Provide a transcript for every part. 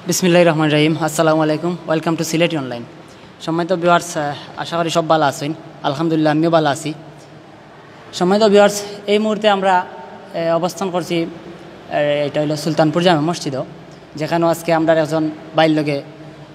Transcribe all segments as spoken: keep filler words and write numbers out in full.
বিসমিল্লাহির রহমানির রহিম। আসসালামু আলাইকুম। Welcome to সিলেটি অনলাইন। সম্মানিত ভিউয়ার্স, আহ, আশা করি সব ভালা আছইন। আলহামদুলিল্লাহ, আমিও ভালা আছি। সম্মানিত ভিউয়ার্স, এই মুহূর্তে আমরা, আহ, অবস্থান করছি, আহ, এটা হইল সুলতানপুর জামে মসজিদও, যেখানেও আজকে আমরা একজন ভাইর লগে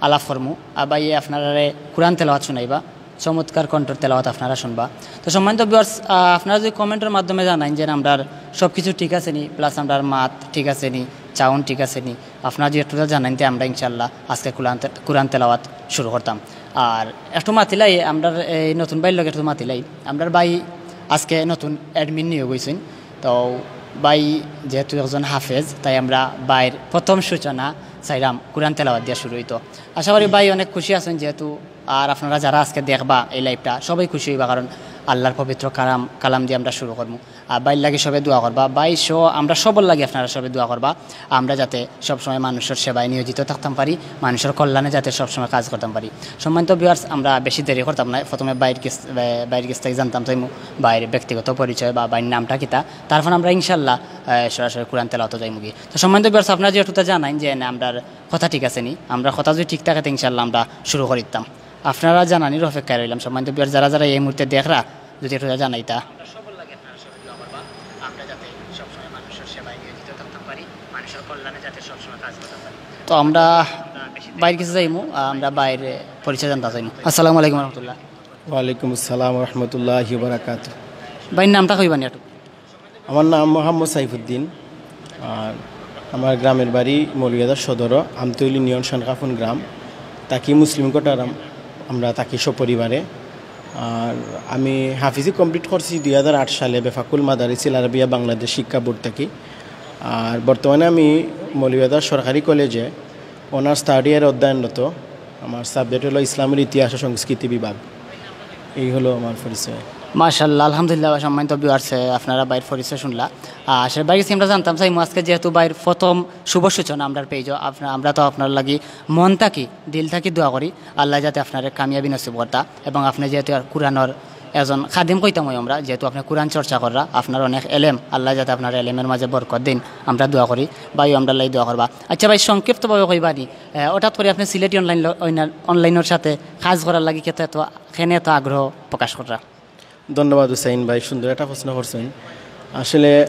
আলাপ করমু। আর ভাইয়ে আপনারারে কোরআন তেলাওয়াত শুনাইবা, চমৎকার কণ্ঠর তেলাওয়াত আপনারা শুনবা। তো সম্মানিত ভিউয়ার্স, আহ, আপনারা যদি কমেন্টর মাধ্যমে জানাইন যে আমরার সব কিছু ঠিক আছে নি, প্লাস আমরার মাত ঠিক আছে নি, সাউন্ড ঠিক আছে নি, আপনারা যদি একটু জানাইন, তে আমরা ইনশাআল্লাহ আজকে কোরআন তে-, কোরআন তেলাওয়াত শুরু করতাম। আর একটু মাতিলাই, আমরার এই নতুন ভাইর লগে একটু মাতিলাই। আমরার ভাই আজকে নতুন অ্যাডমিন নিয়োগ হইছইন। তো ভাই যেহেতু একজন হাফেজ, তাই আমরা ভাইর প্রথম সূচনা চাইলাম কোরআন তেলাওয়াত দিয়া শুরু হইতো। আশা করি ভাই অনেক খুশি আছেন যেহেতু, আর আপনারা যারা আজকে দেখবা এই লাইভটা, সবাই খুশি হইবা, কারণ আল্লাহর পবিত্র কালাম, কালাম দিয়ে আমরা শুরু করবো। আর ভাইর লাগি সবে দোয়া করবা, ভাই সহ আমরা সবর লাগি আপনারা সবে দোয়া করবা, আমরা যাতে সবসময় মানুষের সেবায় নিয়োজিত থাকতাম পারি, মানুষের কল্যাণে যাতে সবসময় কাজ করতাম পারি। সম্মানিত ভিউয়ার্স, আমরা বেশি দেরি করতাম না, প্রথমে ভাইর গেছ-, ভাইর গেছ থাকি জানতাম চাইমু ভাইর ব্যক্তিগত পরিচয় বা ভাইর নামটা কিতা, তারপর আমরা ইনশাল্লাহ, আহ, সরাসরি কোরআন তেলাওয়াতো যাইমুগি। তো সম্মানিত ভিউয়ার্স, আপনারা যেহেতু তা জানাইন যে না, আমরার কথা ঠিক আছে নি, আমরার কথা যদি ঠিক থাকে, তো ইনশাল্লাহ আমরা শুরু করি দিতাম। আপনারা জানানির অপেক্ষায় রইলাম। সম্মানিত ভিউয়ার্স, যারা যারা এই মুহূর্তে দেখরা, যদি একটু জানাইতা। তো আমরা ভাইর গেছে যাইমু, আমরা ভাইর পরিচয় জানতে চাইমু। আসসালামু আলাইকুম রহমতুল্লাহ। ওয়ালাইকুম আসসালাম রহমতুল্লাহি বারাকাতু। ভাইর নামটা কইবানি একটু? আমার নাম মোহাম্মদ সাইফুদ্দিন। আর আমার গ্রামের বাড়ি মৌলভীবাজার সদর, আমতৈল ইউনিয়ন, শানকাফুন গ্রাম। থাকি মুসলিম কোটারাম, আমরা থাকি সপরিবারে। আর আমি হাফিজি কমপ্লিট করছি দুই হাজার আট সালে বেফাকুল মাদারিসিল আরবিয়া বাংলাদেশ শিক্ষা বোর্ড থাকি। আর বর্তমানে আমি মৌলভীবাজার সরকারি কলেজে অনার্স থার্ড ইয়ারে অধ্যয়নরত। আমার সাবজেক্ট হলো ইসলামের ইতিহাস ও সংস্কৃতি বিভাগ। এই হলো আমার পরিচয়। মাশাআল্লাহ, আলহামদুলিল্লাহ। সম্মানিত ভিউয়ার্স, আপনারা ভাইর পরিচয় শুনলা। আর সে ভাইর গেছে আমরা জানতাম চাইমু আজকে যেহেতু ভাইর প্রথম শুভ সূচনা আমরার পেজও, আপনা-, আমরা তো আপনার লাগি মন থাকি, দিল থাকি দোয়া করি আল্লাহ যাতে আপনারে কামিয়াবি নসিব করতা, এবং আপনি যেহেতু আর কোরআনর একজন খাদিম কইতাম অই আমরা, যেহেতু আপনি কোরআন চর্চা কররা, আপনার অনেক এলেম, আল্লাহ যাতে আপনার এলেমের মাঝে বরকত দিন, আমরা দোয়া করি। ভাইও আমরার লাগি দোয়া করবা। আচ্ছা ভাই, সংক্ষিপ্তভাবে কইবানি, আহ, হঠাৎ করে আপনি সিলেটি অনলাইন ল-, অনলাইন-, অনলাইনের সাথে কাজ করার লাগি কেন এত, কেন এত আগ্রহ প্রকাশ কররা? ধন্যবাদ হুসাইন ভাই, সুন্দর একটা প্রশ্ন করছেন। আসলে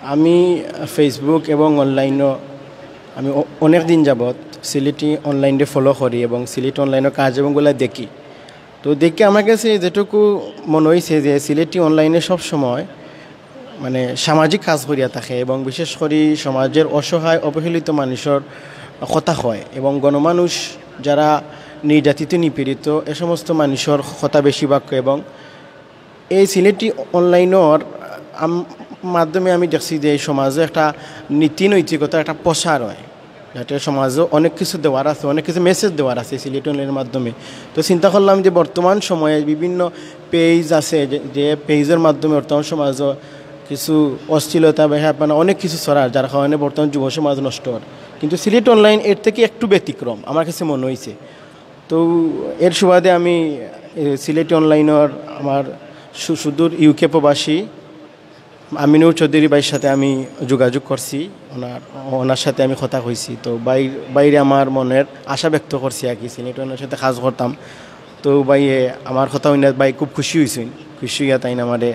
আমি Facebook এবং অনলাইনও আমি অ-, অনেক দিন যাবৎ সিলেটি অনলাইনরে ফলো করি এবং সিলেটি অনলাইনর কাজ এবং গুলা দেখি। তো দেখি আমার কাছে যেটুকু মনে হইছে যে সিলেটি অনলাইনে সব সময় মানে সামাজিক কাজ করিয়া থাকে এবং বিশেষ করি সমাজের অসহায় অবহেলিত মানুষের কথা হয় এবং গণমানুষ যারা নির্যাতিত নিপীড়িত এ সমস্ত মানুষের কথা বেশিরভাগ কয়। এবং এই সিলেটি অনলাইনর আম-, মাধ্যমে আমি দেখছি যে এই সমাজে একটা নীতি নৈতিকতা একটা প্রসার হয়, যাতে সমাজে অনেক কিছু দেওয়ার আছে, অনেক কিছু মেসেজ দেওয়ার আছে সিলেটি অনলাইনের মাধ্যমে। তো চিন্তা করলাম যে বর্তমান সময়ে বিভিন্ন পেজ আছে, যে, যে পেজের মাধ্যমে বর্তমান সমাজে কিছু অশ্লীলতা বা হ্যাঁ, মানে অনেক কিছু ছড়ার, যার কারণে বর্তমান যুব সমাজ নষ্ট হয়। কিন্তু সিলেট অনলাইন এর থেকে একটু ব্যতিক্রম আমার কাছে মনে হয়েছে। তো এর সুবাদে আমি, এ, সিলেটি অনলাইনের আমার সু-, সুদূর ইউকে প্রবাসী আমিনুর চৌধুরী ভাইর সাথে আমি যোগাযোগ করছি, ওনার, ওনার সাথে আমি কথা কইছি। তো ভাই, ভাইরে আমার মনের আশা ব্যক্ত করছি আর কি, সিলেটি অনলাইনের সাথে কাজ করতাম। তো ভাইয়ে আমার কথা হইনা ভাই খুব খুশি হইছেন, খুশি হইয়া তাই আমারে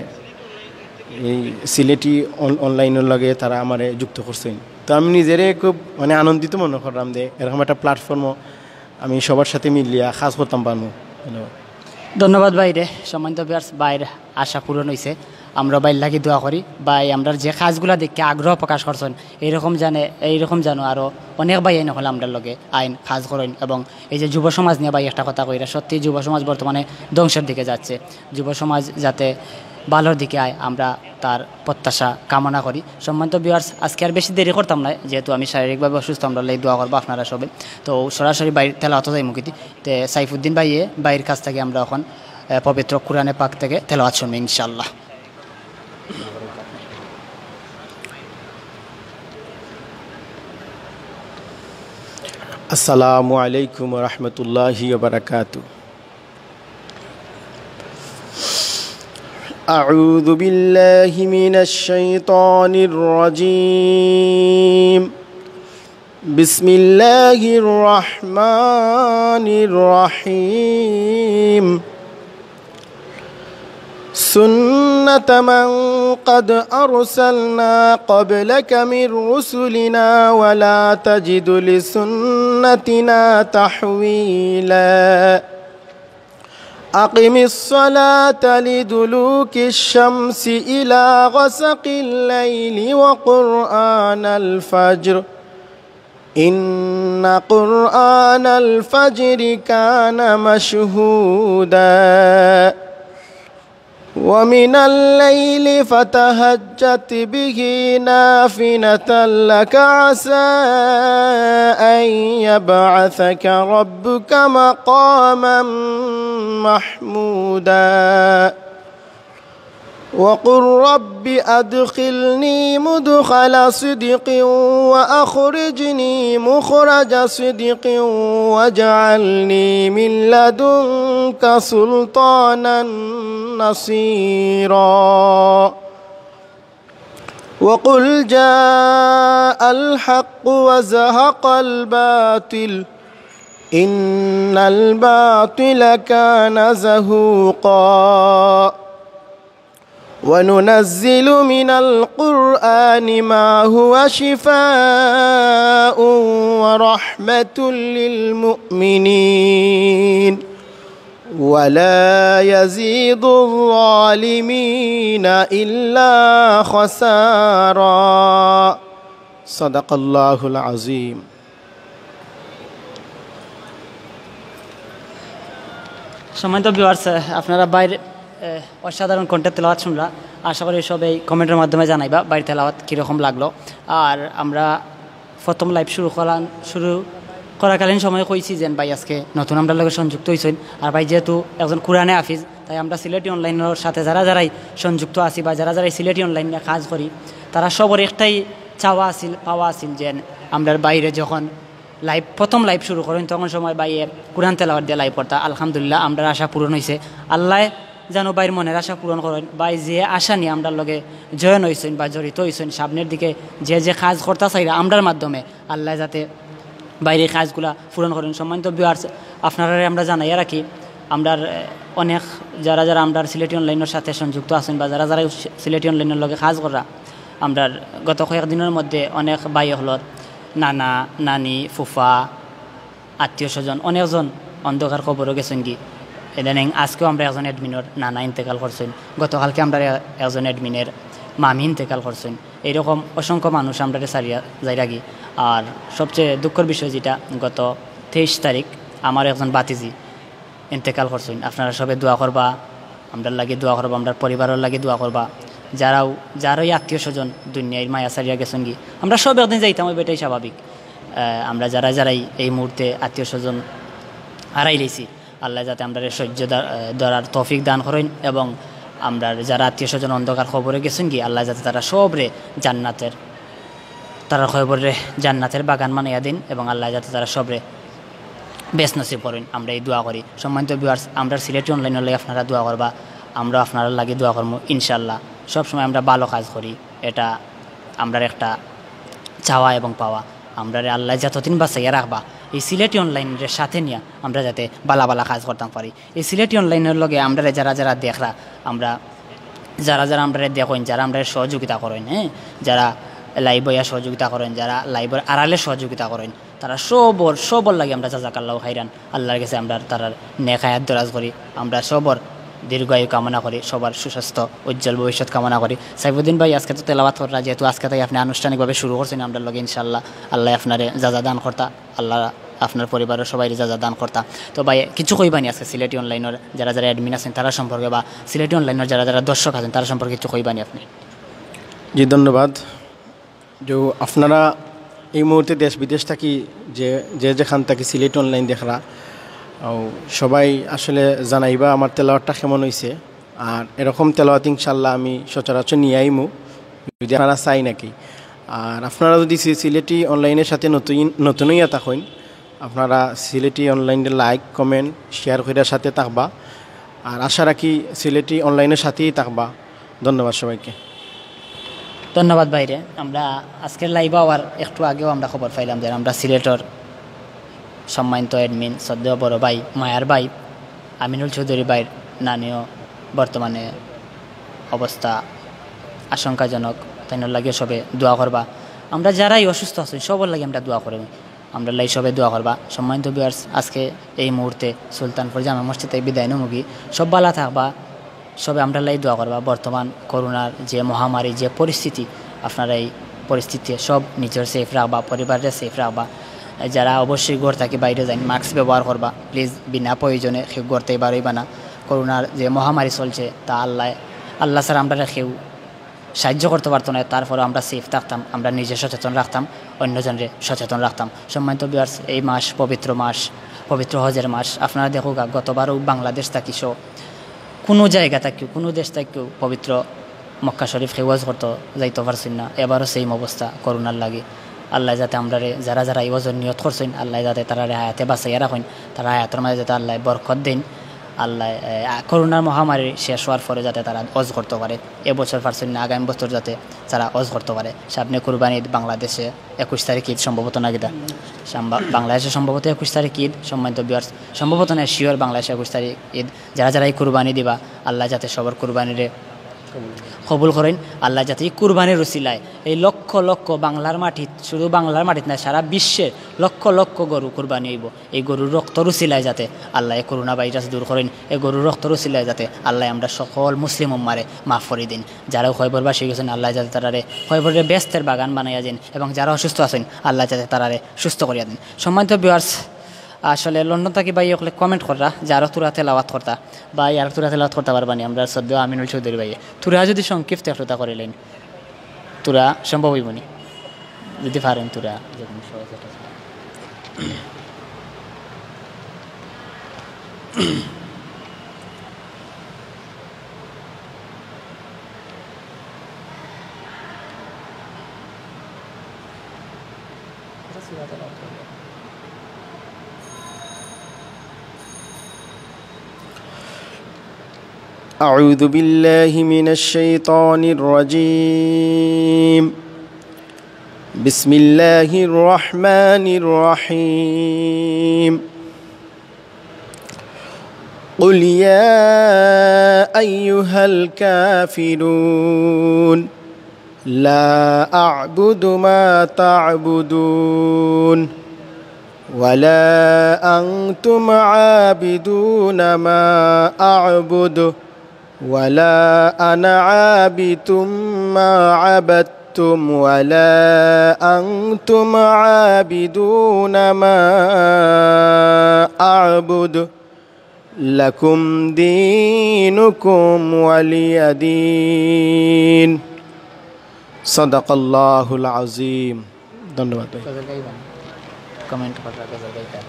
এই সিলেটি অন-, অনলাইনের লগে তারা আমারে যুক্ত করছেন। তো আমি নিজেরে খুব মানে আনন্দিত মনে করলাম যে এরকম একটা প্ল্যাটফর্মও আমি সবার সাথে মিলিয়া কাজ করতাম পারবো। ধন্যবাদ। ধন্যবাদ ভাইরে। সম্মানিত ভিউয়ার্স, ভাইর আশা পূরণ হইছে। আমরা ভাইর লাগি দোয়া করি। ভাই, আমরা যে কাজগুলা দেখে আগ্রহ প্রকাশ করছেন, এইরকম জানে, এইরকম জানো আরও অনেক ভাই আইন হলে আমরার লগে আইন কাজ করেন। এবং এই যে যুব সমাজ নিয়ে ভাই একটা কথা কইরা, সত্যি যুব সমাজ বর্তমানে ধ্বংসের দিকে যাচ্ছে। যুব সমাজ যাতে ভালোর দিকে আয়, আমরা তার প্রত্যাশা কামনা করি। সম্মানিত ভিউয়ার্স, আজকে আর বেশি দেরি করতাম না, যেহেতু আমি শারীরিকভাবে অসুস্থ, আমরার লাগি দোয়া করবো আপনারা সবে। তো সরাসরি ভাইর তেলাওয়াতো যাইমুগি। তে সাইফুদ্দিন ভাইয়ে, ভাইর কাছ থেকে আমরা এখন, আহ, পবিত্র কোরআনে পাক থেকে তেলাওয়াত শুনবো ইনশাআল্লাহ। আসসালামু আলাইকুম ওয়া রাহমাতুল্লাহি ওয়া বারাকাতুহু। أعوذ بالله من الشيطان الرجيم. بسم الله الرحمن الرحيم. سنة من قد أرسلنا قبلك من رسلنا ولا تجد لسنتنا تحويلا. أقم الصلاة لدلوك الشمس إلى غسق الليل وقرآن الفجر إن قرآن الفجر كان مشهودا. ومن الليل فتهجد به نافلة لك عسى أن يبعثك ربك مقاما محمودا. وقل رب أدخلني مدخل صدق وأخرجني مخرج صدق واجعل لي من لدنك سلطانا نصيرا. وقل جاء الحق وزهق الباطل إن الباطل كان زهوقا. وننزل من القرآن ما هو شفاء ورحمة للمؤمنين ولا يزيد الظالمين إلا خسارا. صدق الله العظيم. সম্মানিত ভিউয়ার্স, আপনারা ভাইর অসাধারণ কণ্ঠে তেলাওয়াত শুনরা। আশা করি সবাই কমেন্টের মাধ্যমে জানাইবা ভাইর তেলাওয়াত কীরকম লাগলো। আর আমরা প্রথম লাইভ শুরু করান শুরু করাকালীন সময় কইছি যেন ভাই আজকে নতুন আমরার লগে সংযুক্ত অইছইন। আর ভাই যেহেতু একজন কোরআনে হাফিজ, তাই আমরা সিলেটি অনলাইনর সাথে যারা যারাই সংযুক্ত আছি বা যারা যারাই সিলেটি অনলাইন নিয়া কাজ করি, তারা সবর একটাই চাওয়া আছিল, পাওয়া আছিল যেন আমরার ভাইরে যখন লাইভ, প্রথম লাইভ শুরু করইন, তখন সময় ভাইয়ে কোরআন তেলাওয়াত দিয়া লাইভ করতা। আলহামদুলিল্লাহ, আমরার আশা পূরণ অইছে। আল্লায় যেন ভাইর মনের আশা পূরণ করইন। ভাই যে আশা নিয়া আমরার লগে জয়েন অইছইন বা জড়িত অইছইন, সামনের দিকে যে যে কাজ করতা চাইরা আমরার মাধ্যমে, আল্লায় যাতে ভাইর এই কাজগুলা পূরণ করইন। সম্মানিত ভিউয়ার্স, আপনারারে আমরা জানাইয়া রাখি, আমরার অনেক যারা যারা আমরার সিলেটি অনলাইনর সাথে সংযুক্ত আছইন বা যারা যারা সিলেটি অনলাইনর লগে কাজ কররা, আমরার গত কয়েক দিনর মধ্যে অনেক ভাই অকলর নানা, নানি, ফুফা, আত্মীয় স্বজন অনেকজন অন্ধকার কবরো গেছইনগি। ইদানিং আজকেও আমরা একজন অ্যাডমিনর নানা ইন্তেকাল করছইন, গতকালকে আমরা একজন অ্যাডমিনের মামি ইন্তেকাল করছইন। এইরকম অসংখ্য মানুষ আমরারে ছাড়িয়া যাইরাগি। আর সবচেয়ে দুঃখর বিষয় যেটা, গত তেইশ তারিখ আমার একজন ভাতিজি ইন্তেকাল করছইন। আপনারা সবে দোয়া করবা, আমরার লাগি দোয়া করবা, আমরার পরিবারর লাগি দোয়া করবা। যারাও, যারাই আত্মীয় স্বজন দুনিয়ার মায়া ছাড়িয়া গেছইনগি, আমরা সব একদিন যাইতাম অইবো, এটাই স্বাভাবিক। আমরা যারা যারাই এই মুহূর্তে আত্মীয় স্বজন হারাইলাইছি, আল্লায় যাতে আমরারে সহ্য ধরার তৌফিক দান করইন এবং আমরার যারা আত্মীয় স্বজন অন্ধকার কবরো গেছইনগি, আল্লায় যাতে তারা সবরে জান্নাতের, তারার কবররে জান্নাতের বাগান বানাইয়া দিন এবং আল্লায় যাতে তারা সবরে বেহেস্ত নসিব করইন, আমরা এই দোয়া করি। সম্মানিত ভিউয়ার্স, আমরার সিলেটি অনলাইনর লাগি আপনারা দোয়া করবা, আমরাও আপনারার লাগি দোয়া করমু ইনশাআল্লাহ। সবসময় আমরা ভালো কাজ করি, এটা আমরার একটা চাওয়া এবং পাওয়া। আমরারে আল্লায় যতদিন বাঁচাইয়া রাখবা, এই সিলেটি অনলাইনরে সাথে নিয়া আমরা যাতে বালা বালা কাজ করতাম পারি। এই সিলেটি অনলাইনর লগে আমরারে যারা যারা দেখরা, আমরা যারা যারা আমরারে দেখইন, যারা আমরারে সহযোগিতা করইন, হ্যাঁ, যারা লাইভ অইয়া সহযোগিতা করইন, যারা লাইভর আড়ালে সহযোগিতা করইন, তারা সবর, সবর লাগি আমরা জাজাকাল্লাহু খাইরান। আল্লার গেছে আমরা তারার নেক হায়াত দরাজ করি। আমরা সবর দীর্ঘায়ু কামনা করি, সবার সুস্বাস্থ্য, উজ্জ্বল ভবিষ্যৎ কামনা করি। সাইফুদ্দিন ভাই, আজকে তো তেলাওয়াত কররা, যেহেতু আজকে তাই আপনে আনুষ্ঠানিকভাবে শুরু করছইন আমরার লগে, ইনশাআল্লাহ আল্লায় আপনারে জাজা দান করতা, আল্লায় আপনার পরিবারর সবাইরে জাজা দান করতা। তো ভাই, কিছু কইবানি আজকে সিলেটি অনলাইনর যারা যারা অ্যাডমিন আছইন তারা সম্পর্কে বা সিলেটি অনলাইনর যারা যারা দর্শক আছইন তারা সম্পর্কে কিছু কইবানি আপনে? জি, ধন্যবাদ। যে আপনারা এই মুহূর্তে দেশ বিদেশ থাকি যে, যে যেখান থাকি সিলেটি অনলাইন দেখরা, ও সবাই আসলে জানাইবা আমার তেলাওয়াতটা কেমন অইছে। আর এরকম তেলাওয়াত ইনশাআল্লাহ আমি সচরাচর নিয়া আইমু, যদি আপনারা চাইন আর কি। আর আপনারা যদি সি-, সিলেটি অনলাইনর সাথে নতুন, নতুন অইয়া থাকইন, আপনারা সিলেটি অনলাইনরে like, comment, share কইরা সাথে থাকবা। আর আশা রাখি সিলেটি অনলাইনর সাথেই থাকবা। ধন্যবাদ সবাইকে। ধন্যবাদ ভাইরে। আমরা আজকের লাইভে আবার একটু আগেও আমরা খবর পাইলাম যে আমরা সিলেটর সম্মানিত অ্যাডমিন, শ্রদ্ধেয় বড় ভাই, মায়ার ভাই আমিনুল চৌধুরী ভাইর নানিও বর্তমানে অবস্থা আশঙ্কাজনক। তাইনর লাগিও সবে দোয়া করবা। আমরা যারাই অসুস্থ আছি, সবর লাগি আমরা দোয়া করি। আমরার লাগি সবে দোয়া করবা। সম্মানিত ভিউয়ার্স, আজকে এই মুহূর্তে সুলতানপুর জামে মসজিদে বিদায় নেমুগি। সব ভালা থাকবা, সবে আমরার লাগি দোয়া করবা। বর্তমান করোনার যে মহামারী, যে পরিস্থিতি, আপনারা এই পরিস্থিতিতে সব নিজর সেফ রাখবা, পরিবাররে সেফ রাখবা। যারা অবশ্যই ঘর থাকি বাইরে যাইন, মাস্ক ব্যবহার করবা প্লিজ। বিনা প্রয়োজনে কেউ ঘর থাকি বারইবা না। করোনার যে মহামারী চলছে, তা আল্লাহ, আল্লাহ ছাড়া আমরারে কেউ সাহায্য করতে পারতো না, তারপরেও আমরা সেফ থাকতাম, আমরা নিজে সচেতন রাখতাম, অন্যজনরে সচেতন রাখতাম। সম্মানিত ভিউয়ার্স, এই মাস পবিত্র মাস, পবিত্র হজের মাস। আপনারা দেখউক্কা, গতবারও বাংলাদেশ থাকি সহ কুনু জায়গা থাকিও, কুনু দেশ থাকিও পবিত্র মক্কা শরীফ কেউ হজ করতে যাইতে পারছইন না। এবারও সেম অবস্থা করোনার লাগি। আল্লাহ যাতে আমরারে, যারা যারা এই হজর নিয়ত করছইন, আল্লাহ যাতে তারারে হায়াতে বাঁচাইয়া রাখইন, তারা হায়াতর মাঝে যাতে আল্লাহ বরকত দেইন। আল্লাহ, এ, আ, করোনার মহামারী শেষ হওয়ার পরে যাতে তারা হজ করতে পারে, এবছর পারছইন না, আগামী বছর যাতে তারা হজ করতে পারে। সামনে কুরবানি ঈদ, বাংলাদেশে একুশ তারিখ ঈদ সম্ভবত না কিতা? সাম্বা-, বাংলাদেশে সম্ভবত একুশ তারিখ ঈদ। সম্মানিত ভিউয়ার্স, সম্ভবত না, শিওর বাংলাদেশে একুশ তারিখ ঈদ। যারা যারা এই কুরবানি দিবা, আল্লাহ যাতে সবর কুরবানিরে কবুল করইন। আল্লাহ যাতে এই কুরবানির উসিলায় এই লক্ষ লক্ষ বাংলার মাটিত, শুধু বাংলার মাটিত না, সারা বিশ্বে লক্ষ লক্ষ গরু কুরবানি অইবো। এই গরুর রক্তর উসিলায় যাতে আল্লাহ এই করোনা ভাইরাস দূর করইন, এই গরুর রক্তর উসিলায় যাতে আল্লাহ আমরা সকল মুসলিম উম্মারে মাফ করি দিন। যারা খয়বরবাসী গেছইন, আল্লাহ যাতে তারারে খয়বররে বেহেস্তের বাগান বানাইয়া দিন, এবং যারা অসুস্থ আছইন, আল্লাহ যাতে তারারে সুস্থ করিয়া দিন। সম্মানিত ভিউয়ার্স, আসলে লন্ডন থাকি ভাই অকলে কমেন্ট কররা যে আরো থুড়া তেলাওয়াত করতা, ভাই আরো থুড়া তেলাওয়াত করতা পারবানি আমরার শ্রদ্ধেয় আমিনুল চৌধুরী ভাইয়ে। থুড়া যদি সংক্ষিপ্ত একটু তা করিলেন, থুড়া সম্ভব অইবনি? যদি পারেন থুড়া। أعوذ بالله من الشيطان الرجيم. بسم الله الرحمن الرحيم. قل يا أيها الكافرون، لا أعبد ما تعبدون، ولا أنتم عابدون ما أعبد، ولا أنا عابد ما عبدتم، ولا أنتم عابدون ما أعبد، لكم دينكم ولي دين. صدق الله العظيم. ধন্যবাদ ভাই। কমেন্ট কররা, গজল গাইতা।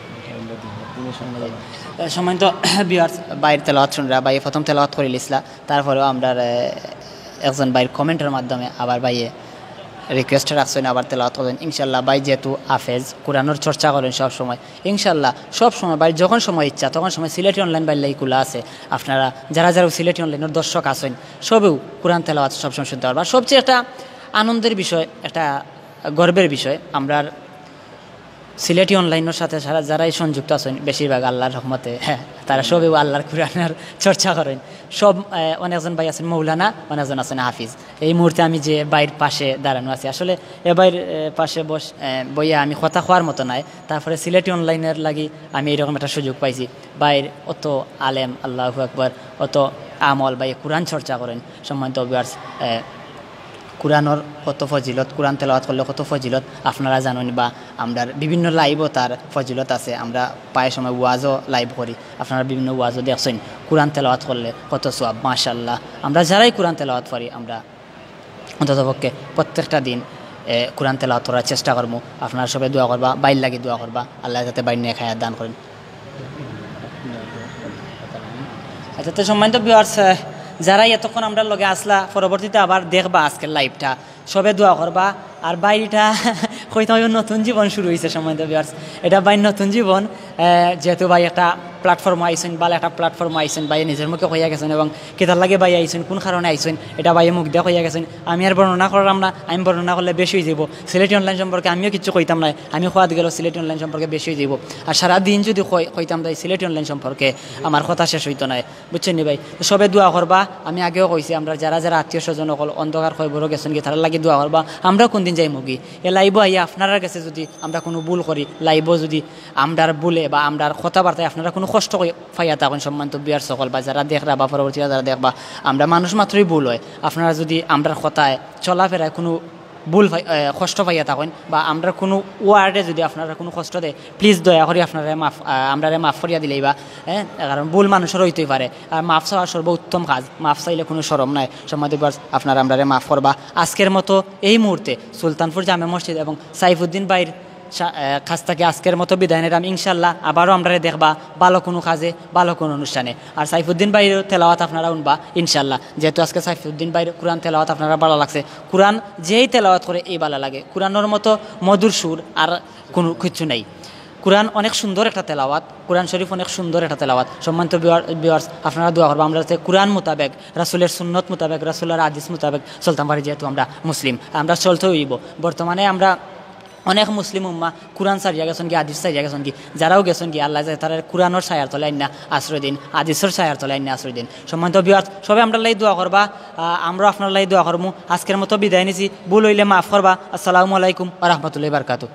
সম্মানিত ভিউয়ার্স, ভাইর তেলাওয়াত শুনরা, ভাইয়ে প্রথম তেলাওয়াত করিলিছলা, তারপরেও আমরার, এ, একজন ভাইর কমেন্টর মাধ্যমে আবার ভাইয়ে রিকোয়েস্ট রাখছইন, আবার তেলাওয়াত করছইন। ইনশাআল্লাহ ভাই যেহেতু হাফেজ, কোরআনর চর্চা করইন সব সময়, ইনশাআল্লাহ সব সময় ভাই যখন সময় ইচ্ছা তখন সময় সিলেটি অনলাইন ভাইর লাগি খোলা আছে। আপনারা যারা যারা সিলেটি অনলাইনর দর্শক আছইন, সবেউ কোরআন তেলাওয়াত সবসময় শুনতা পারবা। আর সবচেয়ে একটা আনন্দের বিষয়, একটা গর্বের বিষয়, আমরার সিলেটি অনলাইনর সাথে সারা যারাই সংযুক্ত আছইন, বেশিরভাগ আল্লাহর রহমতে, হ্যাঁ, তারা সবেউ আল্লাহর কোরআনর চর্চা করইন। সব, এ, অনেকজন ভাই আছইন মৌলানা, অনেকজন আছইন হাফিজ। এই মুহূর্তে আমি যে ভাইর পাশে দাঁড়ানো আছি, আসলে এ ভাইর, এ, পাশে বস-, এ, বইয়া আমি কথা কওয়ার মতো নায়। তারপরে সিলেটি অনলাইনর লাগি আমি এইরকম একটা সুযোগ পাইছি। ভাইর অত আলেম, আল্লাহু আকবার, অত আমল, ভাইয়ে কোরআন চর্চা করইন। সম্মানিত ভিউয়ার্স, এ, কোরআনর কত ফজিলত, কোরআন তেলাওয়াত করলে কত ফজিলত আপনারা জানইন, বা আমরার বিভিন্ন লাইভও তার ফজিলত আছে। আমরা প্রায় সময় ওয়াজও লাইভ করি, আপনারা বিভিন্ন ওয়াজও দেখছইন। কোরআন তেলাওয়াত করলে কত সওয়াব, মাশাআল্লাহ। আমরা যারাই কোরআন তেলাওয়াত করি, আমরা অন্ততপক্ষে প্রত্যেকটা দিন, এ, কোরআন তেলাওয়াত করার চেষ্টা করমু। আপনারা সবে দোয়া করবা, ভাইর লাগি দোয়া করবা, আল্লাহ যাতে ভাইর নেক হায়াত দান করইন। আচ্ছা, তো সম্মানিত ভিউয়ার্স, এ, যারা এতক্ষণ আমরার লগে আছলা, পরবর্তীতে আবার দেখবা আজকের লাইভটা, সবে দোয়া করবা। আর ভাইর ইটা কইতাম অইবো নতুন জীবন শুরু অইছে, সম্মানিত ভিউয়ার্স। এটা ভাইর নতুন জীবন, এ, যেহেতু ভাই একটা প্ল্যাটফর্মো আইছইন, ভালা একটা প্ল্যাটফর্মো আইছইন, ভাইয়ে নিজর মুখে কইয়া গেছইন এবং কিতার লাগি ভাইয়ে আইছইন, কুন কারণে আইছইন, ইটা ভাইয়ে মুখ দিয়া কইয়া গেছইন। আমি আর বর্ণনা কররাম না, আমি বর্ণনা করলে বেশি অইযিবো। সিলেটি অনলাইন সম্পর্কে আমিও কিচ্ছু কইতাম নায়, আমি কওয়াত গেলে সিলেটি অনলাইন সম্পর্কে বেশি অইযিবো। আর সারা দিন যুদি কই-, কইতাম তাই সিলেটি অনলাইন সম্পর্কে, আমার কথা শেষ অইতো নায়, বুঝছইন নি ভাই? তো সবে দোয়া করবা, আমি আগেও কইছি, আমরার যারা যারা আত্মীয় স্বজন অকল অন্ধকার কবরো গেছইন গি, তারার লাগি দোয়া করবা। আমরা কুনদিন যাইমু গি? এ লাইভো আইয়া আপনারার গেছে যুদি আমরা কুনু ভুল করি, লাইভো যুদি আমরার ভুলে বা আমরার কথাবার্তায় আপনারা কুনু কষ্ট কই-, পাইয়া থাকইন, সম্মানিত ভিউয়ার্স অকল বা যারা দেখরা বা পরবর্তীতে যারা দেখবা, আমরা মানুষ মাত্রই ভুল অয়। আপনারা যুদি আমরার কথায়, চলাফেরায় কুনু ভুল পাই-, এ, কষ্ট পাইয়া থাকইন বা আমরার কুনু ওয়ার্ডে যুদি আপনারা কুনু কষ্ট দেয়, প্লিজ দয়া করি আপনারা মাফ, আ, আমরারে মাফ করিয়া দিলাইবা, হ্যাঁ? কারণ ভুল মানুষর অইতেই পারে, আর মাফ চাওয়া সর্বোত্তম কাজ। মাফ চাইলে কুনু শরম নাই। সম্মানিত ভিউয়ার্স, আপনারা আমরারে মাফ করবা। আজকের মতো এই মুহূর্তে সুলতানপুর জামে মসজিদ এবং সাইফুদ্দিন ভাইর সা-, এ, কাছ থাকি আজকের মতো বিদায় নিরাম। ইনশাল্লাহ আবারও আমরারে দেখবা ভালো কুনু কাজে, ভালো কুনু অনুষ্ঠানে। আর সাইফুদ্দিন ভাইর তেলাওয়াত আপনারা হুনবা ইনশাল্লাহ, যেহেতু আজকে সাইফুদ্দিন ভাইর কুরআন তেলাওয়াত আপনারা ভালা লাগছে। কুরআন যেই তেলাওয়াত করে এই ভালা লাগে, কুরআনর মতো মধুর সুর আর কুনু কিচ্ছু নাই। কুরআন অনেক সুন্দর একটা তেলাওয়াত, কুরআন শরীফ অনেক সুন্দর একটা তেলাওয়াত। সম্মানিত ভিউয়ার-, ভিউয়ার্স, আপনারা দোয়া করবা আমরা যাতে কুরআন মোতাবেক, রাসুলের সুন্নত মোতাবেক, রাসুলের হাদিস মোতাবেক চলতাম পারি, যেহেতু আমরা মুসলিম, আমরা চলতে অইবো। বর্তমানে আমরা অনেক মুসলিম উম্মা কুরআন ছাড়িয়া গেছইন গি, হাদিস ছাড়িয়া গেছইন গি, যারাও গেছইন গি, আল্লায় যাতে তারারে কুরআনর ছায়ার তলে আইন্না আশ্রয় দিন, হাদিসর ছায়ার তলে আইন্না আশ্রয় দিন। সম্মানিত ভিউয়ার্স, সবে আমরার লাগি দোয়া করবা, আ, আমরাও আপনারার লাগি দোয়া করমু। আজকের মতো বিদায় নিছি, ভুল অইলে মাফ করবা। আসসালামু আলাইকুম ওয়া রাহমাতুল্লাহি ওয়া বারাকাতুহু।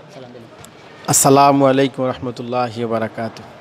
আসসালামু আলাইকুম রহমতুল্লাহ বারাকাতু।